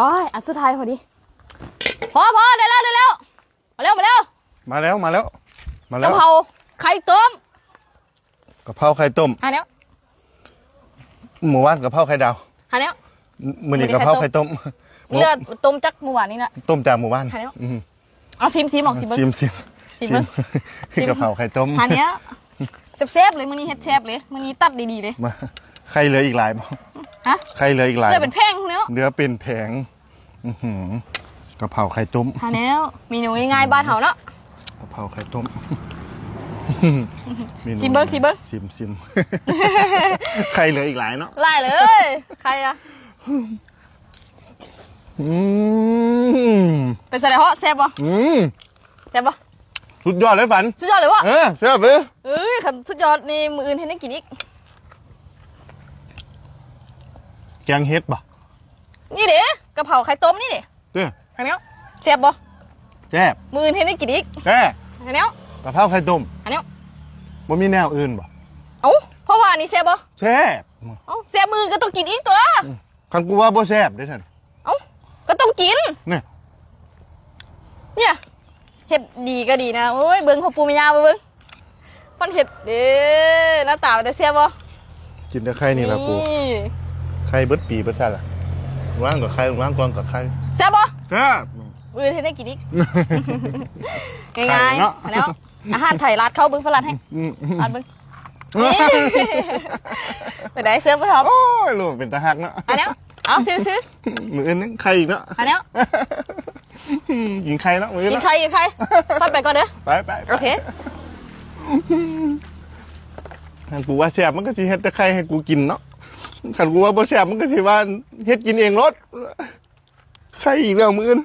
ໂອ້ຍ ອັນສຸດທ້າຍພໍດີ. ພໍ ພໍ ໄດ້ແລ້ວ ໄດ້ແລ້ວ. ມາແລ້ວ ມາແລ້ວ ມາແລ້ວ ມາແລ້ວ. ກະເພົາໄຂ່ຕົ້ມ ກະເພົາໄຂ່ຕົ້ມ. ຫາແນວ. ມື້ວານກະເພົາໄຂ່ດາວ. ຫາແນວ. ມື້ນີ້ກະເພົາໄຂ່ຕົ້ມ. ເຫຼືອຕົ້ມຈາກມື້ວານນີ້ນະ. ຕົ້ມຈາກມື້ວານ. ຫາແນວ. ອືມ. ເອົາ ຊິມ ຊິມ ລອງຊິມເບິ່ງ. ຊິມ ຊິມ ຊິມເບິ່ງ. ຊິມ ກະເພົາໄຂ່ຕົ້ມ. ຫາແນວ. ແຊບໆເລີຍ ມື້ນີ້ເຮັດແຊບເລີຍ ມື້ນີ້ຕັດດີໆເລີຍ. ມາ ໄຂ່ເຫຼືອອີກຫຼາຍບໍ່? ຮະ? ໄຂ່ເຫຼືອອີກຫຼາຍ ເຫຼືອເປັນແຜງແລ້ວ ເຫຼືອເປັນແຜງ. ອືຫື ກະເພົາໄຂ່ຕົ້ມ. ຫາແນວ ເມນູງ່າຍໆບ້ານເຮົາເນາະ ກະເພົາໄຂ່ຕົ້ມ. ເມນູ ຊິມເບິ່ງ ຊິມເບິ່ງ. ຊິມ ຊິມ. ໄຂ່ເຫຼືອອີກຫຼາຍເນາະ ຫຼາຍເລີຍ ໄຂ່ອະ. ອືມ ເປັນຈັ່ງໃດເຫາະ ແຊບບໍ່? ອືມ ແຊບບໍ່? ສຸດຍອດເລີຍຝັນ ສຸດຍອດເລີຍວະ. ເອີ ແຊບເລີຍ. ເອີຍ ຄັນສຸດຍອດນີ້ ມື້ອື່ນເຮັດໃຫ້ກິນອີກ. ແກງເຫັດບໍ່? ນີ້ເດ້ ກະເພົາໄຂ່ຕົ້ມນີ້ເດ້. ເດ້ ອັນນີ້ແຊບບໍ່? ແຊບ. ມື້ອື່ນເຮັດໃຫ້ກິນອີກ. ແຊບ ອັນນີ້ ກະເພົາໄຂ່ຕົ້ມ. ອັນນີ້ ບໍ່ມີແນວອື່ນບໍ່? ເອົ້າ ເພາະວ່າອັນນີ້ແຊບບໍ່? ແຊບ. ເອົ້າ ແຊບ ມື້ອື່ນກະຕ້ອງກິນອີກຕົວະ. ອືມ ຄັນກູວ່າບໍ່ແຊບເດ້ຊັ້ນ. ເອົ້າ ກະຕ້ອງກິນ ນີ້ ເຮັດດີກະດີນະ. ໂອ້ຍ ເບິ່ງພໍ່ປູ່ແມ່ຍ່າ ເບິ່ງ ເພິ່ນເຮັດເດ້. ໜ້າຕາເປັນຕາແຊບບໍ່? ກິນແຕ່ໄຂ່ນີ້ລະກູ ໄຂ່ເບິດປີເບິດຊາດລະ. ວາງກະໄຂ່ ວາງກ່ອນກະໄຂ່. ແຊບບໍ່? ແຊບ. ມື້ອື່ນເຮັດໃຫ້ກິນອີກ. ງ່າຍໆເນາະ ແລ້ວ ອາຫານໄທ ລາດເຂົ້າເບິ່ງ ຝຣັ່ງໃຫ້ ອືມ ລາດເບິ່ງ. ນີ້ ເປັນໃດ ແຊບບໍ່ທອບ? ໂອ້ຍ ລູກເປັນຕາຮັກເນາະ. ອັນນີ້ ເອົາ ຊື້ ຊື້ ມື້ອື່ນຍັງໄຂ່ອີກເນາະ. ອັນນີ້ ກິນໄຂ່ເນາະ ມື້ອື່ນ ກິນໄຂ່ ກິນໄຂ່. ພາໄປກ່ອນເດີ ໄປ ໄປ ໂອເຄ. ຄັນກູວ່າແຊບ ມັນກະຊິເຮັດແຕ່ໄຂ່ໃຫ້ກູກິນເນາະ ຄັນກູວ່າບໍ່ແຊບ ມັນກະຊິວ່າເຮັດກິນເອງໂລດ. ໄຂ່ອີກແລ້ວມື້ອື່ນ.